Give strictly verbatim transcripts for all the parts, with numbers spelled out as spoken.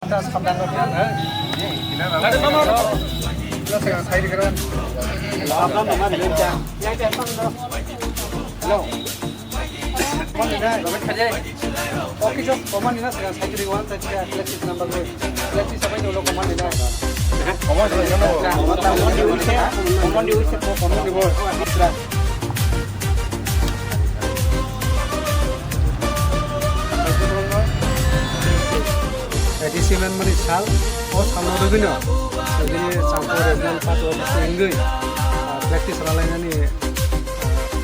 Hello. Command nina, okay, so command nina, second cycle one, second cycle number one. Second cycle ulo command nina. Command nina, command nina, command nina, command nina. A D C manmani sal, o salno rwgwino, chini Champhai Regional Party office wngwi, ah, practice rwlainani, ah,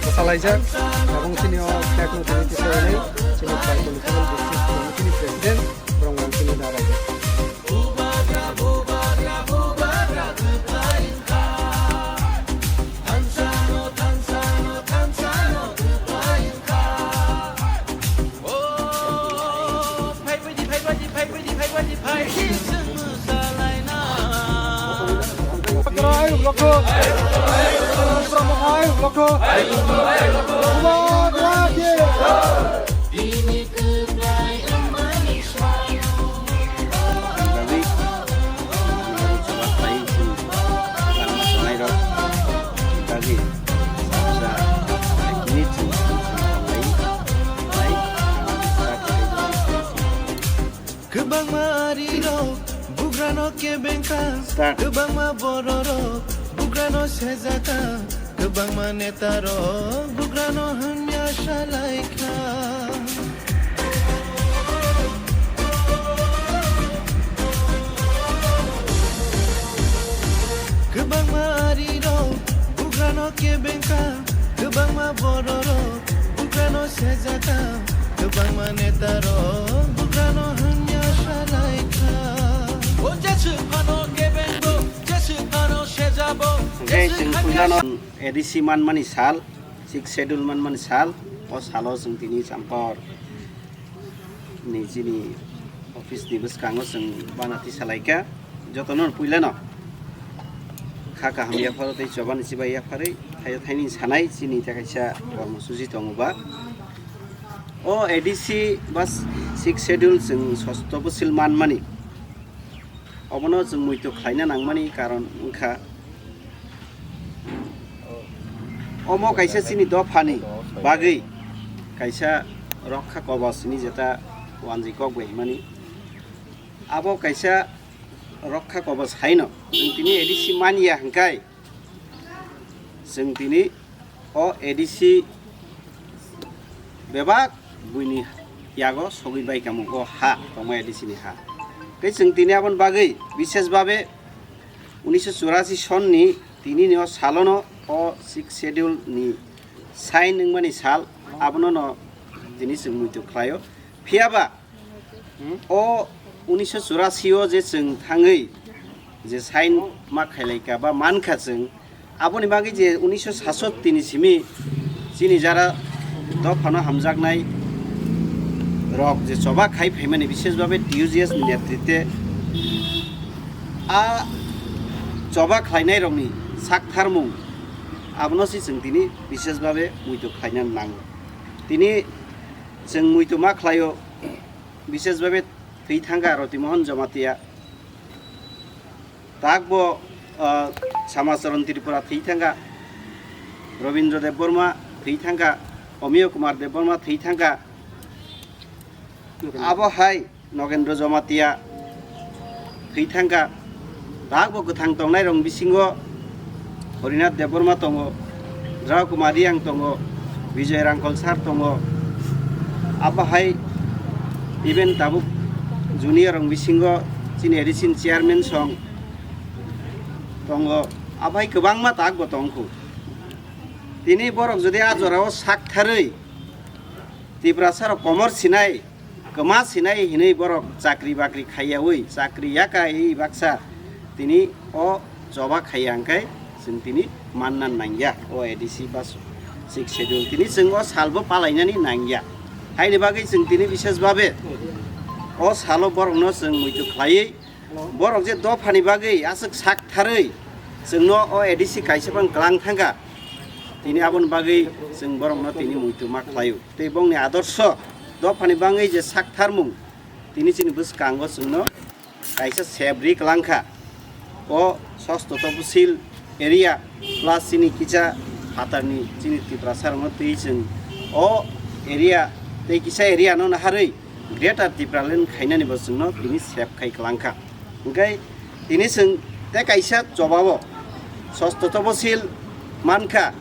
bwsalaijak, tabuk chini o flag no tini tisawi nai, chini Tripura Political District Committee ni President, borok wng chini da raijak. Bagwi, chwla khlai chwng, lama swnairok bagwi, sabsa, ekminit chwng, chwng khlai, khlai, khlai. Kwbangma arirok bugrano kebengkha, Start. Kwbangma bororok bugrano sejaka, kwbangma netarok bugrano hamya salaikha. Kwbangma arirok bugrano kebengkha, kwbangma bororok bugrano sejaka, kwbangma netarok bugrano hamya salaikha. O jeswk phano kebengbo, jeswk phano sejabo, Hwnkhe jeswk chwng hamya puilano A D C manmani sal, Sixth Schedule manmani sal, o salo chwng tini Champhai ni chini office ni bwskango chwng bana tisalaikha. Jotono puilano kha kaham yapharo tei chobani chibai yapharwi thaio thaini sanai chini tei kaisa kormosuchi tongo ba. O A D C ba Sixth Schedule chwng sosto bwsil manmani, obono chwng muitu khlaina nangmani karon wngkha, omo kaisa chini dophani bagwi kaisa rokha kobos hwnwi jeta wanjwi kok bai himani. Abo kaisa rokha kobos haino chwng tini A D C manya hwnkhe, chwng tini o A D C bebak buini yago sogwi bai kamo o ha tongma A D C ni ha. Tei chwng tini aboni bagwi bishesh babe unisho churasi sonni tini ni o salono o Sixth Schedule ni sign wngmani sal abono no tini chwng muitu khlaio. Phiyaba o unisho churasi o je chwng thangwi je sign ma khailaika ba mankha chwng, aboni bagwi je unisho sasotti ni simi chini jara dophano hamjaknai rok je choba khai phaimani, bishesh babe T U G S ni netritwe a choba khlainai rokni saktharmung abono se chwng tini bishesh babe muitu khlaina nango. Tini chwng muitu ma khlaio. Bishesh babe thwi thangkha Roti Mohan Jamatia, takbo, ah, Samacharan Tripura thwi thangkha, Robindra Debbarma thwi thangkha, Omiyo Kumar Debbarma thwi thangkha, abo hai Nogendra Jamatia thwi thangkha. Takbo kwthang tongnai rok bisingo Horinath Debbarma tongo, Rao Kumar Reang tongo, Bijoy Rangkol sir tongo. Abo hai even tabuk junior rok bisingo chini A D C ni chairman song tongo. Abo hai kwbangma takbo tongkhu. Tini borok jodi a jorao sak tharwi Tiprasa rok komor sinai, kwma sinai hinwi borok chakri bakri khaiyaui, chakri yaka wi baksa tini o choba khaiya hwnkhe chwng tini manna nangya o A D C ba Sixth Schedule. Tini chwng o salbo palainani nangya. Haini bagwi chwng tini bishesh babe o salo borokno chwng muitu khlaiwi, borok je dophani bagwi aswk sak tharwi chwngno o A D C kaisa phano klang thangkha, tini aboni bagwi chwng borokno tini muitu ma khlaio. Tei bongni adorsho dophani bagwi je sak tharmung tini chini bwskango chwngno kaisa sep ri kwlangkha. O sosto toposil area plus chini kisa phatarni chini Tiprasarokno twi chwng o area tei kisa area no naharwi Greater Tipraland khainani bo chwngno tini sep khai kwlangkha. Hwnkhe tini chwng tei kaisa choba o sosto toposil mankha,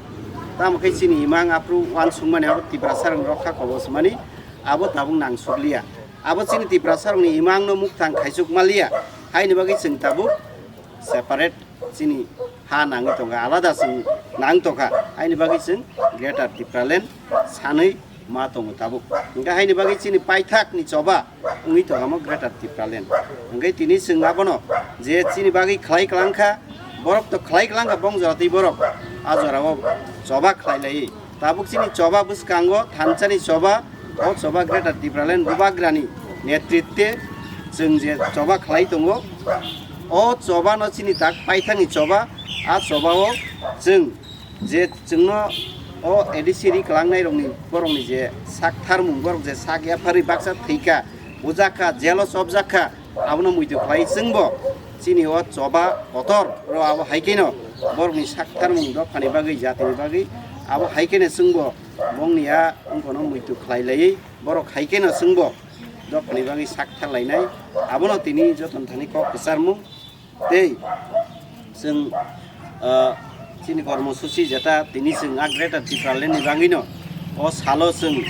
tamo khe chini imang aphuru uansukmani abo Tiprasarokni rokha kobosmani abo tabuk nangsukliya. Abo chini Tiprasarokni imangno mukthang khaisuk manliya, haini bagwi chwng tabuk separate chini ha nangwi tongkha, alada chwng nang tongkha, haini bagwi chwng Greater Tipraland sanwi ma tongo tabuk. Hwnkhe haini bagwi chini paithakni choba wngwi tongkha mo Greater Tipraland. Hwnkhe tini chwng abono je chini bagwi khlai kwlangkha, borok to khlai kwlangkha bong jora twi borok a jorao choba khlai laiwi. Tabuk chini choba bwskango thansani choba, o choba Greater Tipraland Bubagrani netritwe chwng je choba khlai tongo, o choba no chini tak paithakni choba, a choba o chwng je chwngno o A D C ri kwlangnai rokni borokni je sak tharmung, borok je sak yapharwi baksa thwikha, bujakha, jelo chopjakha, abono muitu khlai chwngbo chini o choba kotor ro abo hai kheno borokni sak tharmung dophani bagwi, jatini bagwi abo hai kheno chwngbo bongni a wngkono muitu khlai laiwi borok hai kheno chwngbo dophani bagwi sak thar lainai. Abono tini jotono thani kok kwcharmung tei chwng, ah, chini kormosuchi jeta tini chwng a Greater Tipraland ni bagwino o salo chwng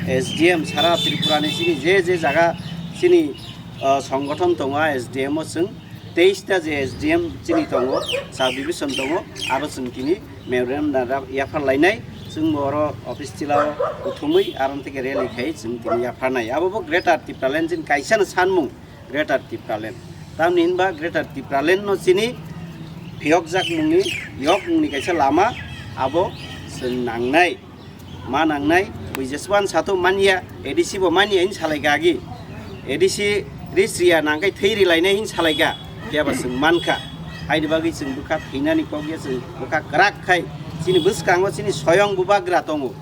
S D M sara Tripura ni chini je je jaga chini, ah, songothon tongo, a S D M o chwng teis ta je S D M chini tongo, sub division tongo, aro chwng tini memorandum da-, da-, yaphar lainai, chwng bo oro office chilao kuthumwi aro theke rally khai chwng tini yapharnai. Abo bo Greater Tipraland chini kaisano sanmung. Greater Tipraland. Tamni hinba Greater Tipraland no chini phiyokjak mungni, yok mungni kaisa lama abo chwng nangnai, ma nangnai. Bui jeswan sato manya, A D C bo manya hin salai kha agi. A D C ri sriya nangkai thwi ri lainai hin salai kha. Phiya ba chwng mankha. Haini bagwi chwng bwkha thwinani kok ya chwng bwkha kwrak khai. Chini bwskango chini soyong bubagra tongo.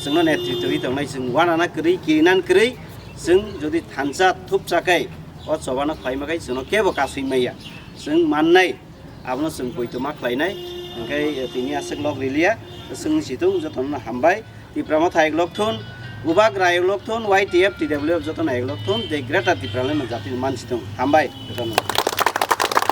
Chwngno netritwi tongnai chwng wanana kwrwi, kirinan kwrwi. Chwng jodi thansa thupsa khai, o chobano khlaima khai chwngno kebo kasui maya. Chwng mannai, abono chwng poito ma khlainai. Hwnkhe tini aswk lok riliya, chwng situng jotono hambai. Tipra Motha ek lok thun, Bubagra ek lok thun, Y T F, T W F jotono ek lok thun, tei Greater Tipraland no jatini man situng. Hambai jotono.